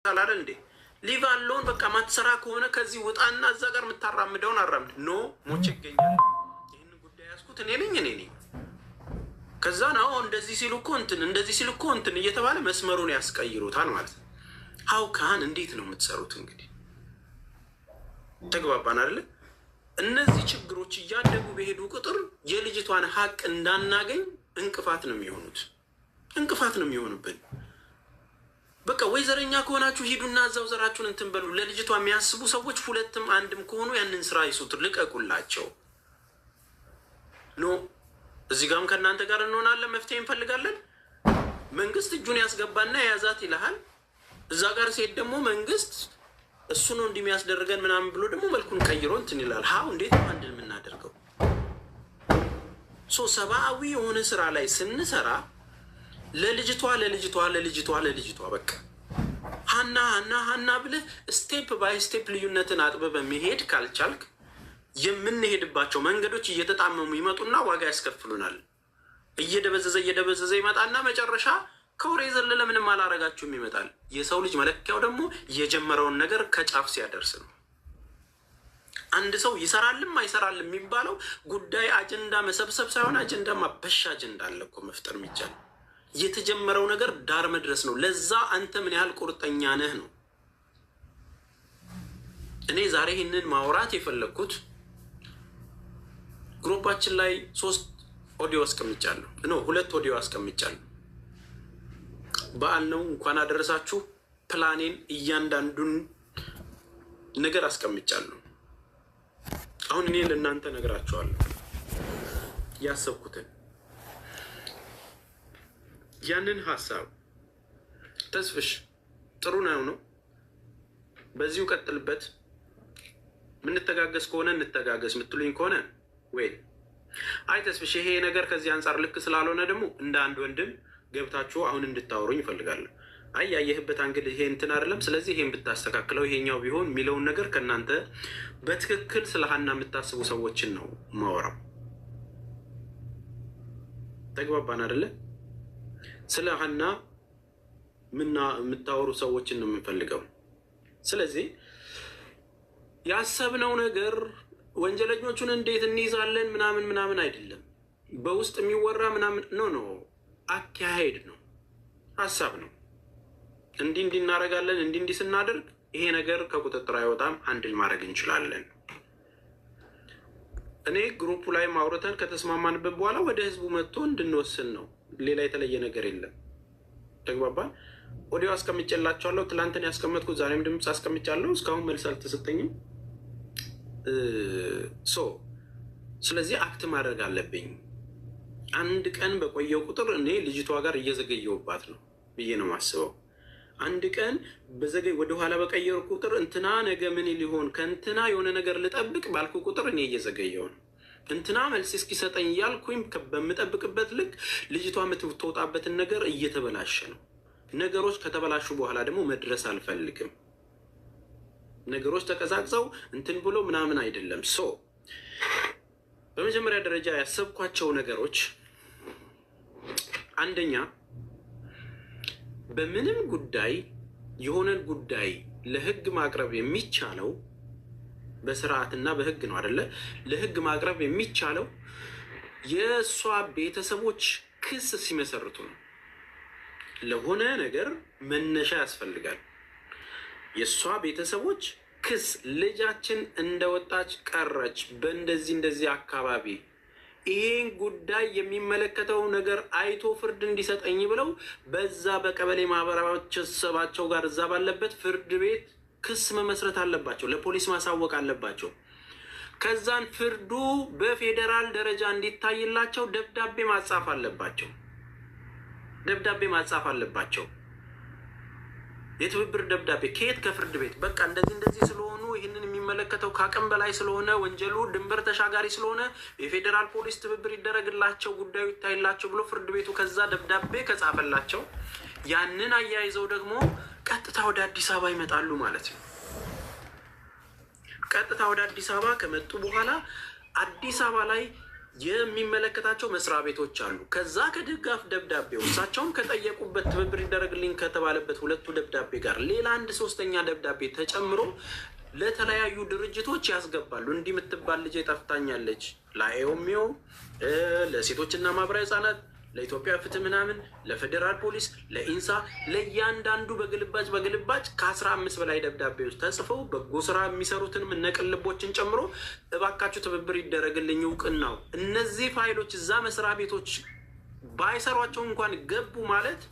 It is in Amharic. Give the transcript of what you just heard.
አይደል እንዴ? Leave alone። በቃ ማትሰራ ከሆነ ከዚህ ውጣና እዛ ጋር የምታራምደውን አራምድ። No፣ ሞቼ ይገኛል። ይህንን ጉዳይ ያዝኩት እኔ ነኝ፣ እኔ ነኝ። ከዛ ነው እንደዚህ ሲሉ እኮ እንትን፣ እንደዚህ ሲሉ እኮ እንትን እየተባለ መስመሩን ያስቀይሩታል ማለት ነው። How can እንዴት ነው የምትሰሩት? እንግዲህ ተግባባን አይደለ? እነዚህ ችግሮች እያደጉ በሄዱ ቁጥር የልጅቷን ሀቅ እንዳናገኝ እንቅፋት ነው የሚሆኑት፣ እንቅፋት ነው የሚሆኑብን። በቃ ወይ ዘረኛ ከሆናችሁ ሂዱና እዛው ዘራችሁን እንትን በሉ። ለልጅቷ የሚያስቡ ሰዎች ሁለትም አንድም ከሆኑ ያንን ስራ ይሱት፣ ልቀቁላቸው። No፣ እዚህ ጋርም ከእናንተ ጋር እንሆናለን፣ መፍትሄ እንፈልጋለን። መንግስት እጁን ያስገባና የያዛት ይልሃል። እዛ ጋር ሴት ደግሞ መንግስት እሱ ነው እንዲህ የሚያስደርገን ምናምን ብሎ ደግሞ መልኩን ቀይሮ እንትን ይላል። How እንዴት ነው አንድን የምናደርገው? So ሰብአዊ የሆነ ስራ ላይ ስንሰራ ለልጅቷ፣ ለልጅቷ፣ ለልጅቷ፣ ለልጅቷ፣ በቃ ሀና፣ ሀና፣ ሀና ብለህ step by step ልዩነትን አጥብበህ መሄድ ካልቻልክ የምንሄድባቸው መንገዶች እየተጣመሙ ይመጡና ዋጋ ያስከፍሉናል። እየደበዘዘ እየደበዘዘ ይመጣና መጨረሻ ከወሬ ዘለለ ምንም አላረጋችሁም ይመጣል። የሰው ልጅ መለኪያው ደግሞ የጀመረውን ነገር ከጫፍ ሲያደርስ ነው። አንድ ሰው ይሰራልም አይሰራልም የሚባለው ጉዳይ አጀንዳ መሰብሰብ ሳይሆን አጀንዳ ማበሻ አጀንዳ አለ እኮ መፍጠር የሚቻል፣ የተጀመረው ነገር ዳር መድረስ ነው። ለዛ አንተ ምን ያህል ቁርጠኛ ነህ ነው። እኔ ዛሬ ይህንን ማውራት የፈለግኩት group ኣችን ላይ ሶስት ኦዲዮ አስቀምጫለሁ። No፣ ሁለት ኦዲዮ አስቀምጫለሁ። በዓል ነው፣ እንኳን አደረሳችሁ። ፕላኔን እያንዳንዱን ነገር አስቀምጫለሁ። አሁን እኔ ለእናንተ ነግራችኋለሁ ያሰብኩትን ያንን ሀሳብ። ተስፍሽ ጥሩ ነው፣ በዚሁ ቀጥልበት። ምንተጋገዝ ከሆነ እንተጋገዝ የምትሉኝ ከሆነ ወይ አይ ተስፍሽ ይሄ ነገር ከዚህ አንጻር ልክ ስላልሆነ ደግሞ እንደ አንድ ወንድም ገብታችሁ አሁን እንድታወሩኝ እፈልጋለሁ። አይ ያየህበት angle ይሄ እንትን አይደለም፣ ስለዚህ ይሄን ብታስተካክለው ይሄኛው ቢሆን የሚለውን ነገር ከእናንተ በትክክል ስለ ሀና የምታስቡ ሰዎችን ነው ማወራው። ተግባባን አይደለ? ስለ ሀና የምታወሩ ሰዎችን ነው የምንፈልገው። ስለዚህ ያሰብነው ነገር ወንጀለኞቹን እንዴት እንይዛለን ምናምን ምናምን አይደለም። በውስጥ የሚወራ ምናምን no፣ no፣ አካሄድ ነው፣ ሀሳብ ነው። እንዲህ እንዲህ እናደርጋለን፣ እንዲህ እንዲህ ስናደርግ ይሄ ነገር ከቁጥጥር አይወጣም፣ handle ማድረግ እንችላለን። እኔ group ኡ ላይ ማውረተን ከተስማማንበት በኋላ ወደ ህዝቡ መጥቶ እንድንወስን ነው። ሌላ የተለየ ነገር የለም። ተግባባን። ኦዲዮ አስቀምጬላቸዋለሁ። ትላንትን ያስቀመጥኩት ዛሬም ድምፅ አስቀምጫለሁ። እስካሁን መልስ አልተሰጠኝም። So ስለዚህ act ማድረግ አለብኝ። አንድ ቀን በቆየው ቁጥር እኔ ልጅቷ ጋር እየዘገየውባት ነው ብዬ ነው የማስበው። አንድ ቀን በዘገይ ወደኋላ በቀየሩ ቁጥር እንትና ነገ ምን ሊሆን፣ ከእንትና የሆነ ነገር ልጠብቅ ባልኩ ቁጥር እኔ እየዘገየው ነው። እንትና መልስ እስኪሰጠኝ እያልኩኝ በምጠብቅበት ልክ ልጅቷ የምትወጣበትን ነገር እየተበላሸ ነው። ነገሮች ከተበላሹ በኋላ ደግሞ መድረስ አልፈልግም። ነገሮች ተቀዛቅዘው እንትን ብሎ ምናምን አይደለም። So በመጀመሪያ ደረጃ ያሰብኳቸው ነገሮች አንደኛ በምንም ጉዳይ የሆነን ጉዳይ ለሕግ ማቅረብ የሚቻለው በስርዓትና በሕግ ነው አይደለ? ለሕግ ማቅረብ የሚቻለው የእሷ ቤተሰቦች ክስ ሲመሰርቱ ነው። ለሆነ ነገር መነሻ ያስፈልጋል። የእሷ ቤተሰቦች ክስ፣ ልጃችን እንደወጣች ቀረች፣ በእንደዚህ እንደዚህ አካባቢ ይሄን ጉዳይ የሚመለከተው ነገር አይቶ ፍርድ እንዲሰጠኝ ብለው በዛ በቀበሌ ማህበረሰባቸው ጋር እዛ ባለበት ፍርድ ቤት ክስ መመስረት አለባቸው። ለፖሊስ ማሳወቅ አለባቸው። ከዛን ፍርዱ በፌዴራል ደረጃ እንዲታይላቸው ደብዳቤ ማጻፍ አለባቸው። ደብዳቤ ማጻፍ አለባቸው። የትብብር ደብዳቤ ከየት? ከፍርድ ቤት። በቃ እንደዚህ እንደዚህ ስለሆኑ ይህንን የሚመለከተው ከአቅም በላይ ስለሆነ፣ ወንጀሉ ድንበር ተሻጋሪ ስለሆነ የፌዴራል ፖሊስ ትብብር ይደረግላቸው፣ ጉዳዩ ይታይላቸው ብሎ ፍርድ ቤቱ ከዛ ደብዳቤ ከጻፈላቸው ያንን አያይዘው ደግሞ ቀጥታ ወደ አዲስ አበባ ይመጣሉ ማለት ነው። ቀጥታ ወደ አዲስ አበባ ከመጡ በኋላ አዲስ አበባ ላይ የሚመለከታቸው መስሪያ ቤቶች አሉ። ከዛ ከድጋፍ ደብዳቤው፣ እሳቸውም ከጠየቁበት፣ ትብብር ይደረግልኝ ከተባለበት ሁለቱ ደብዳቤ ጋር ሌላ አንድ ሶስተኛ ደብዳቤ ተጨምሮ ለተለያዩ ድርጅቶች ያስገባሉ። እንዲህ የምትባል ልጄ ጠፍታኛለች፣ ለአኤኦሚዮ፣ ለሴቶችና ማህበራዊ ህጻናት፣ ለኢትዮጵያ ፍትህ ምናምን፣ ለፌዴራል ፖሊስ፣ ለኢንሳ፣ ለእያንዳንዱ በግልባጭ በግልባጭ ከ15 በላይ ደብዳቤዎች ተጽፈው በጎ ስራ የሚሰሩትንም እነቅልቦችን ጨምሮ እባካችሁ ትብብር ይደረግልኝ እውቅናው። እነዚህ ፋይሎች እዛ መስሪያ ቤቶች ባይሰሯቸው እንኳን ገቡ ማለት